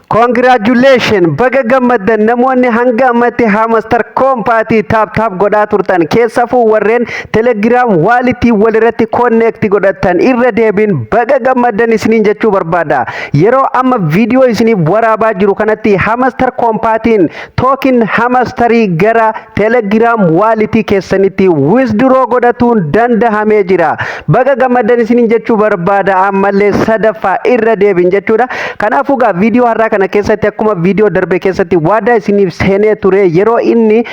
Congratulation, baga gammaddan. Namoonni hanga ammatti Hamster Kombat tap tap godhaa turtan, keessafuu warreen Telegram walletii walirratti connect godhatan, irra deebiin baga gammaddan isiniin jechuu barbaada. Yeroo amma viidiyoo isiniif waraabaa jiru kanatti Hamster Kombatiin token Hamsterii gara Telegram walletii keessanitti withdraw godhatuun dandahamee jira. Baga gammaddan isiniin jechuu barbaada, ammallee sadaffaa irra deebiin jechuudha. Kanaafuu gaa viidiyoo har'aa kana keessatti, akkuma viidiyoo darbe keessatti waadaa isiniif seenee ture, yeroo inni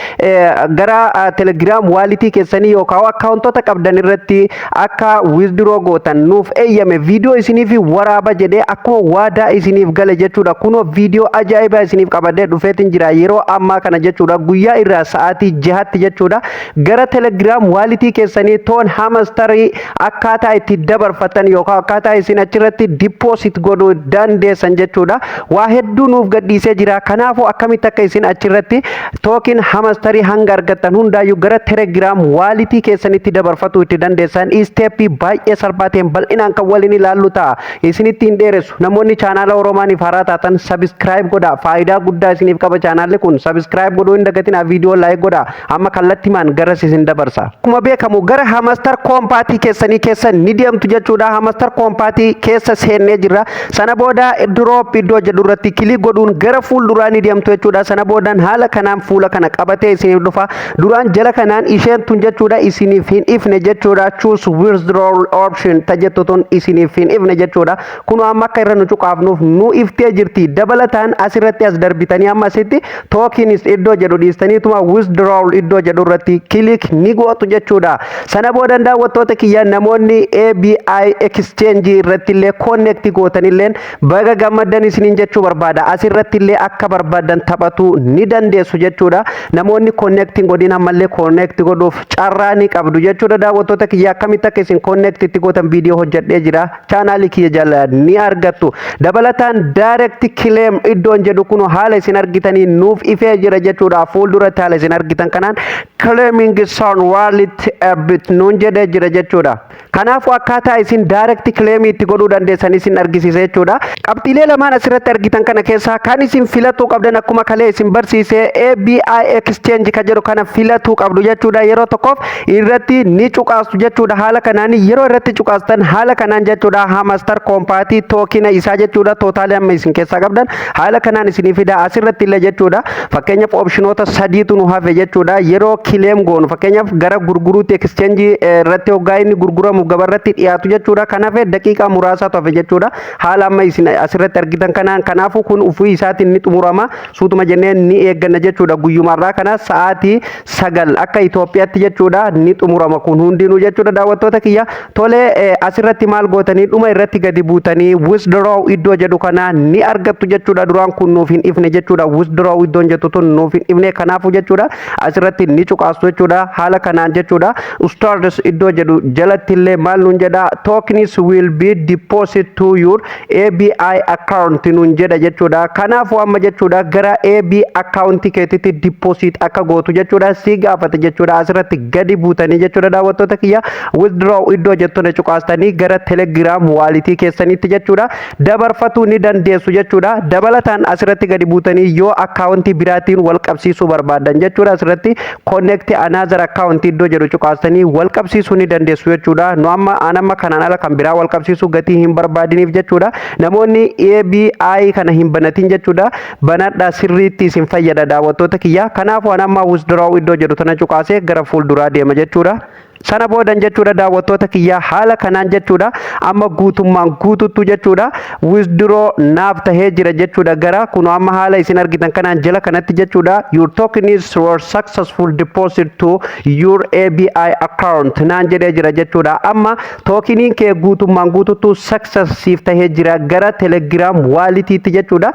gara Telegram walletii keessanii yookaan akkaawuntoota qabdan irratti akka withdraw gootan nuuf eeyyame viidiyoo isiniif waraaba jedhee akkuma waadaa isiniif gale jechuudha. Kunoo viidiyoo ajaa'ibaa isiniif qabadee dhufeetin jira yeroo ammaa kana jechuudha. Guyyaa irraa sa'aatii 6tti jechuudha. Gara Telegram walletii keessanii token Hamsterii akkaataa itti dabarfatan yookaan akkaataa isin achirratti deposit godhuu dandeessan jechuudha. Waa hedduu nuuf gadhiisee jira. Kanaafuu akkamitti akka isin achirratti token Hamsterii hanga argattan hundaayyuu gara Telegram walletii keessanitti dabarfatuu itti dandeessan steppii baay'ee salphaa ta'een bal'inaan kan waliin ilaallu ta'a. Isinitti hin dheeressu. Namoonni chaanaala Oromaaniif haaraa taatan subscribe godhaa. Faayidaa guddaa isiniif qaba chaanaalli kun. Subscribe godhuu hin dagatinaa, viidiyoo like godhaa. Amma kallattimaan gara isin dabarsa. Akkuma beekamu gara Hamster Kombatii keessanii keessa ni deemtu jechuudha. Hamster Kombatii keessa seennee jirra. Sana booda drop iddoo jedhu irratti click godhuun gara fuulduraa ni deemtu jechuudha. Sana boodaan haala kanaan fuula kana qabatee isiniif dhufa. Duraan jala kanaan isheen tun jechuudha isiniif hin ifne jechuudha. Choose withdrawal option tajettu tun isiniif hin ifne jechuudha. Kun amma akka irra nu cuqaafnuuf nu iftee jirti. Dabalataan asirratti as darbitanii amma asitti tokens iddoo jedhu dhiistaniituma withdrawal iddoo jedhu irratti click ni gootu jechuudha. Sana booda, daawwattoota kiyya, namoonni ABI exchange irratti illee connect gootanilleen baga gammaddan isiniin jechuu barbaada. Asirratti illee akka barbaadan taphatu ni dandeessu jechuudha. Namoonni connect hin godhin ammallee connect godhuuf carraa ni qabdu jechuudha. Daawwattoota kiyya, akkamitti akka isin connect itti gootan viidiyoo hojjedhee jira. Chaanaalii kiyya jala ni argattu. Dabalataan direct claim iddoon jedhu kun haala isin argitanii nuuf ifee jira jechuudha. Fuulduratti haala isin argitan kanaan "Claiming soon, wallet bit" nuun jedhee jira jechuudha. Kanaafuu akkaataa isin direct claim itti godhuu dandeessan isin argisiisa jechuudha. Qabxiilee lamaan asirratti argitan kana keessaa kan isin filatuu qabdan, akkuma kalee isin barsiise, ABI exchange ka jedhu kana filatuu qabdu jechuudha. Yeroo tokkoof irratti ni cuqaastu jechuudha. Haala kanaan yeroo irratti cuqaastan, haala kanaan jechuudha, Hamster Kombatii tokena isaa jechuudha, totalii amma isin keessaa qabdan haala kanaan isinii fida asirratti illee jechuudha. Fakkeenyaaf optionoota sadiitu nu hafe jechuudha. Yeroo claim goonu, fakkeenyaaf gara gurguruutti exchange irratti hoggaa inni gurguramu gabarratti dhiyaatu jechuudha. Kan hafe daqiiqaa muraasaatu hafe jechuudha. Haala amma isin asirratti argitan kanaan, kanaafuu kun ufii isaatiin ni xumurama. Suutuma jennee ni eegganna jechuudha. Guyyumarraa kana sa'aatii 9 akka Itoophiyaatti jechuudha ni xumurama kun hundinuu jechuudha, daawwattoota kiyya. Tolee, asirratti maal gootanii? Dhuma irratti gadi buutanii withdraw iddoo jedhu kana ni argattu jechuudha. Duraan kun nuuf hin ifne jechuudha. Withdraw iddoon jettu tun nuuf hin ifne, kanaafuu jechuudha asirratti ni cuqaastu jechuudha. Haala kanaan jechuudha, stars iddoo jedhu jalatti illee maal nuun jedha? "Tokens will be deposit to your ABI account" nuun jedha jechuudha. Kanaafuu amma jechuudha gara ABI account keetitti deposit akka gootu jechuudha si gaafate jechuudha. Asirratti gadi buutanii jechuudha, daawwattoota kiyya, withdraw iddoo jettu na cuqaastanii gara Telegram walletii keessanitti jechuudha dabarfatuu ni dandeessu jechuudha. Dabalataan asirratti gadi buutanii yoo akkaawuntii biraatiin wal qabsiisuu barbaadan jechuudha, asirratti connect another account iddoo jedhu cuqaastanii wal qabsiisuu ni dandeessu jechuudha. Nu amma an amma kanaan ala kan biraa wal qabsiisuu gatii hin barbaadiniif jechuudha. Namoonni ABI kana hin banatin jechuudha, banadhaa, sirriitti isin fayyada, daawwattoota kiyya. Kanaafuu an amma withdraw iddoo jedhu tana cuqaasee gara fuulduraa deema jechuudha. Sana boodan jechuudha, daawwattoota kiyyaa, haala kanaan jechuudha amma guutummaan guututtu jechuudha withdraw naaf tahee jira jechuudha. Gara kun amma haala isin argitan kanaan jala kanatti jechuudha "Your token is were successful deposit to your ABI account" naan jedhee jira jechuudha. Amma tokeniin kee guutummaan guututtu success siif tahee jira gara Telegram walletiitti jechuudha.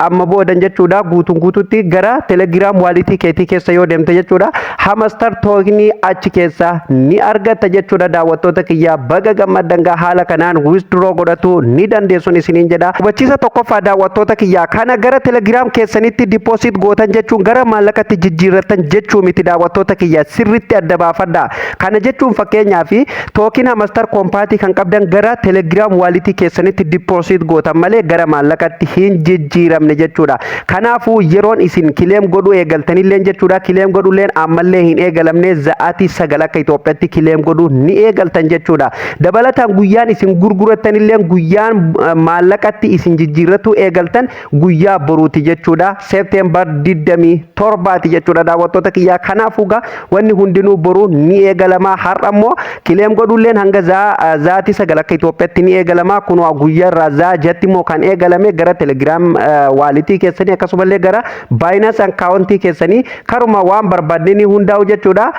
Amma boodan jechuudha guutuun guututti gara Telegram walletii keetii keessa yoo deemte jechuudha, Hamster tokenii achi keessa ni argatta jechuudha. Daawwattoota kiyyaa, baga gammaddan gaa, haala kanaan withdraw godhatu ni dandeessuun isiniin jedha. Hubachiisa tokkoffaa, daawwattoota kiyyaa, kana gara Telegram keessanitti deposit gootan jechuun gara maallaqatti jijjiirrattan jechuu miti. Daawwattoota kiyya, sirritti adda baafadha. Kana jechuun fakkeenyaaf token Hamster Kombat kan qabdan gara Telegram wallet keessanitti deposit gootan malee gara maallaqatti hin jijjiiramne jechuudha. Kanaafuu yeroon isin claim godhuu eegaltanillee jechuudha, claim godhulleen ammallee hin eegalamne. Za'aatii 9 akka Itoophiyaatti claim godhuu ni eegaltan jechuudha. Dabalataan guyyaan isin gurgurattanillee, guyyaan maallaqatti isin jijjiirratu eegaltan guyyaa boruuti jechuudha. September 27ti jechuudha, daawwattoota kiyyaa. Kanaafuu gaa wanni hundinuu boruu ni eegalama. Har'a immoo claim godhulleen hanga za'aatii 9 akka Itoophiyaatti ni eegalama. Kunoo guyyaa irraa za'aa jatti immoo kan eegalame gara Telegram wallet keessanii akkasumallee gara Binance account keessanii karuma waan barbaadne ni hundaa'u jechuudha.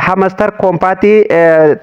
Hamster Kombat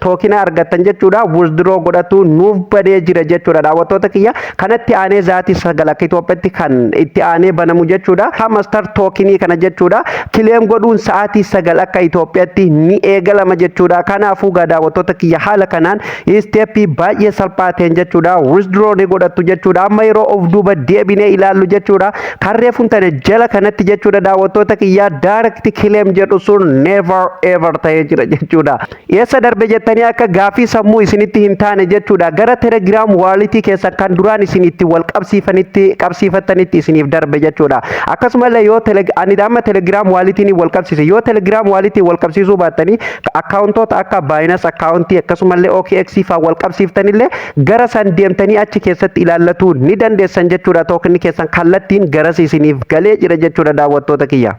token argattan jechuudha. Withdraw godhatu nuuf badee jira jechuudha, daawwattoota kiyya. Kanatti aanee za'aatii 9 akka Itoophiyaatti kan itti aanee banamu jechuudha. Hamster token kana jechuudha. Claim godhuun sa'aatii 9 akka Itoophiyaatti ni eegalama jechuudha. Kanaafuu gaa, daawwattoota kiyya, haala kanaan step baay'ee salphaa ta'een jechuudha. Withdraw ni godhattu jechuudha. Amma yeroo of duuba deebinee ilaallu jechuudha. Karree funtane jala kanatti jechuudha, daawwattoota kiyyaa, direct claim jedhu sun never ever ta'ee jira jechuudha. Eessa darbe jettanii akka gaafii sammuu isinitti hin taane jechuudha. Gara Telegram wallet keessan kan duraan isin itti wal qabsiifanitti qabsiifattanitti isiniif darbe jechuudha. Akkasumallee yoo ani amma Telegram walletiin wal qabsiise, yoo Telegram wallet wal qabsiisuu baattanii accountoota akka Binance account akkasumallee OKX faa wal qabsiiftanillee gara san deemtanii achi keessatti ilaallatu ni dandeessan jechuudha. Tokenni keessan kallattiin garas isiniif galee jira jechuudha, daawwattoota kiyya.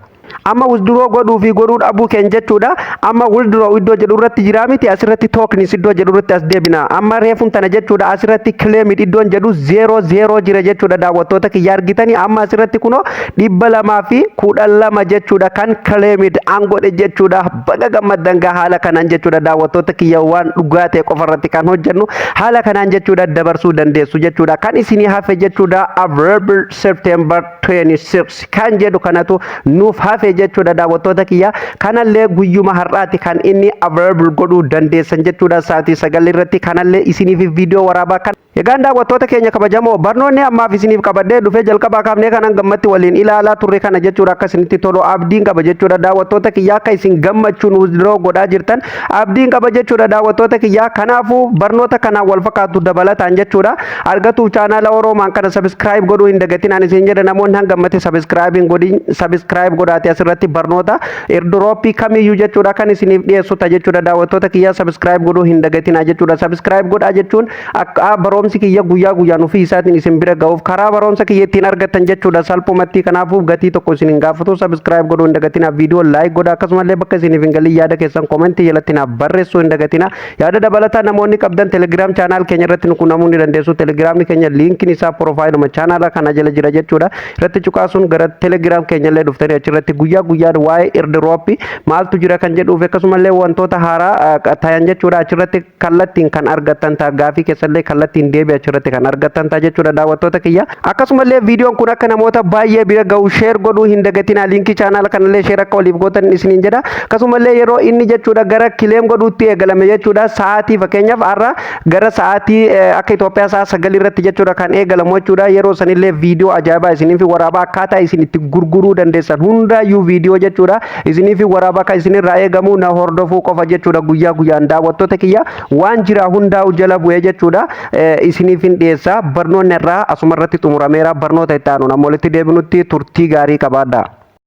Amma withdraw godhuu fi godhuu dhabuu keenya jechuudha. Amma withdraw iddoo jedhu irratti jira miti, asirratti tokens iddoo jedhu irratti as deebina. Amma reefuun tana jechuudha, asirratti claim iddoon jedhu 0 0 jira jechuudha, daawwattoota kiyya, argitanii. Amma asirratti kunoo 212 jechuudha kan claimed an godhe jechuudha. Baga gammaddan gaa, haala kanaan jechuudha, daawwattoota kiyya, waan dhugaa ta'e qofa irratti kan hojjennu haala kanaan jechuudha dabarsuu dandeessu jechuudha. Kan isinii hafe jechuudha, available September 26 kan jedhu kanatu nuuf hafe jechuudha, daawwattoota kiyya. Kanallee guyyuma har'aati kan inni available godhuu dandeessan jechuudha, sa'aatii 9 irratti. Kanallee isiniif viidiyoo waraabaa kan. Egaan daawwattoota keenya kabajamoo, barnoonni ammaaf isiniif qabadhee dhufee jalqabaa kaafnee kanan gammatti waliin ilaalaa turre kana jechuudha, akka isinitti tolu abdiin qaba jechuudha, daawwattoota kiyya. Akka isin gammachuun withdraw godhaa jirtan abdiin qaba jechuudha, daawwattoota kiyya. Kanaafuu barnoota kanaan wal fakkaatu dabalataan jechuudha argatuuf chaanaala Oroomaan kana subscribe godhuu hin dagatin ani isin jedha. Namoonni hangammatti subscribe hin godhin, subscribe godhaate. Asirratti barnoota airdrop kamiyyuu jechuudha kan isiniif dhiyeessu ta'a jechuudha, daawwattoota kiyya. Subscribe godhuu hin dagatinaa jechuudha. Subscribe godhaa jechuun akka barumsi kiyya guyyaa guyyaan ofii isaatiin isin bira ga'uuf karaa barumsa kiyya ittiin argattan jechuudha salphumatti. Kanaafuu gatii tokko isin hin gaafatu. Subscribe godhuu hin dagatinaa, viidiyoo like godhaa, akkasumallee bakka isiniif hin galin yaada keessan comment jalatti naaf barreessuu hin dagatinaa. Yaada dabalataa namoonni qabdan Telegram channel keenya irratti nu qunnamuu ni dandeessu. Telegramni keenya linkiin isaa profileuma chaanaala kana jala jira jechuudha. Irratti cuqaasuun gara Telegram keenya illee dhuftanii achirratti guyyaa guyyaan waa'ee airdrop maaltu jira kan jedhuuf akkasumallee wantoota haaraa ta'an jechuudha achirratti kallattiin kan argattan ta'a. Gaafii keessallee kallattiin deebi achirratti kan argattan ta'a jechuudha, daawwattoota kiyya. Akkasumallee viidiyoon kun akka namoota baay'ee bira ga'u share godhuu hin dagatinaa. Link chaanaala kanallee share akka waliif gootan isiniin jedha. Akkasumallee yeroo inni jechuudha gara claim godhuutti eegalame jechuudha, sa'aatii fakkeenyaaf har'a gara sa'aatii akka Itoophiyaa sa'a 9 irratti jechuudha kan eegalamu jechuudha. Yeroo sanillee viidiyoo ajaa'ibaa isiniif waraabaa, akkaataa isin itti gurguruu dandeessan hundaayyuu viidiyoo jechuudha isiniif waraabaa. Kan isinirraa eegamu na hordofuu qofa jechuudha. Guyyaa guyyaan, daawwattoota kiyya, waan jira hundaa'u jala bu'ee jechuudha isiniif hin dhiyeessa. Barnoonni irraa asuma irratti xumurameera. Barnoota itti aanu nama walitti deebinutti turtii gaarii qabaadha.